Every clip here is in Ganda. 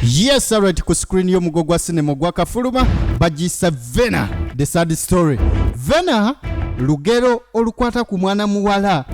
Yes, alright, ku screen y'omugo gwa sinema ogwa kafuluma bagiyisa Vena the Sad Story. Vena lugero olukwata ku mwana muwala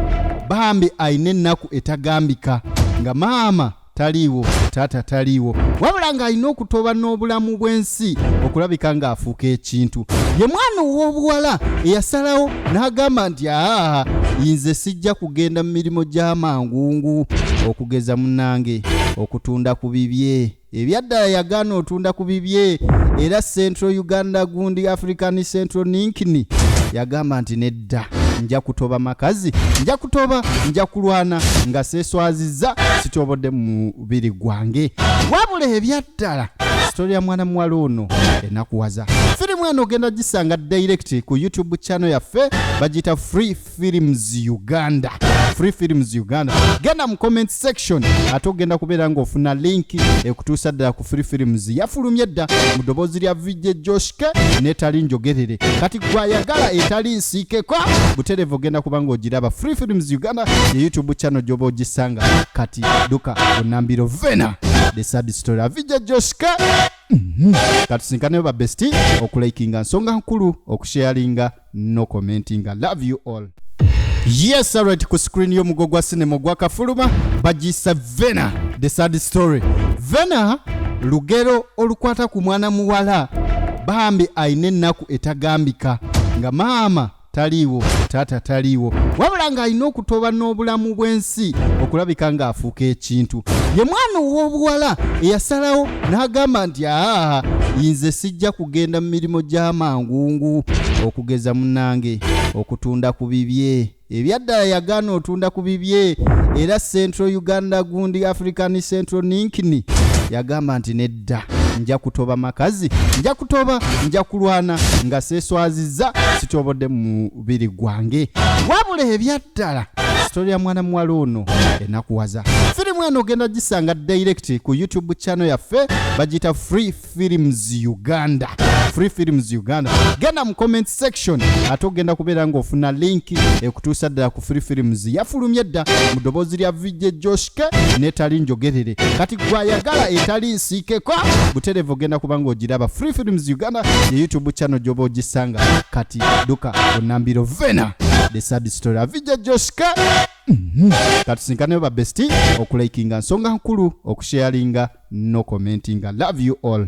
bambi alina ennaku etagambika nga maama taliiwo, taata taliiwo, wabula ng'alina okutoba n'obulamu bw'ensi okulabika ng'afuuka ekintu. Ye mwana ow'obuwala eyasalawo n'agamba nti aa nze sijja kugenda mu mirimu gy'amangungu okugeza munnange okutunda ku bibye. Ebyaddala yagaana otunda ku bibye era Central Uganda gundi African Central Ninkini yagamba nti nedda, nja kutoba makazi, nja kutoba, nja kulwana nga seeswazizza, sitobodde mu mubiri gwange. Wabula ebyaddala sitori ya mwana muwala ono enakuwaza. Firimu eno ogenda gisanga direct ku YouTube channel yaffe, bagiyita Free Films Uganda. Free Films Uganda, genda mu comment section ate ogenda kubeera ng'ofuna link ekutuusa ddala ku Free Films. Yafulumye dda mu ddoboozi lya VJ Joshke n'etali njogerere. Kati gwayagala etali nsiikeko butereevu ogenda kuba ng'ogiraba. Free Films Uganda ye YouTube channel gy'oba ogisanga. Kati duka onambiro Vena the Sad Story, VJ Joshke. Katusinkaneyo ba bestie, okulikinga nsonga nkulu, okusharinga no commentinga. Love you all. Yes, alright, ku screen y'omugo gwa sinema ogwa kafuluma bagiyisa Vena the Sad Story. Vena lugero olukwata ku mwana muwala bambi alina ennaku etagambika nga maama taliiwo, taata taliiwo, wabula ng'alina okutoba n'obulamu bw'ensi okulabika ng'afuuka ekintu. Ye mwana ow'obuwala eyasalawo n'agamba nti aa nze sijja kugenda mu mirimu gy'amangungu okugeza munnange okutunda ku bibye. Ebyaddala yagaana otunda ku bibye era Central Uganda gundi African Central Ninkini yagamba nti nedda, nja kutoba makazi, nja kutoba, nja kulwana nga seeswazizza, sitobodde mu mubiri gwange. Wabula ebyaddala sitori ya mwana muwala ono enakuwaza. Firimu eno ogenda gisanga direct ku YouTube channel yaffe, bagiyita Free Films Uganda. Free Films Uganda, genda mu comment section ate ogenda kubeera ng'ofuna link ekutuusa ddala ku Free Films. Yafulumye dda mu ddoboozi lya VJ Joshke n'etali njogerere. Kati gwayagala etali nsiikeko butereevu ogenda kuba ng'ogiraba. Free Films Uganda ye YouTube channel gy'oba ogisanga. Kati duka onambiro Vena the Sad Story, VJ Joshke. Katusinkaneyo ba bestie, okulikinga nsonga nkulu, okusharinga no commentinga. Love you all.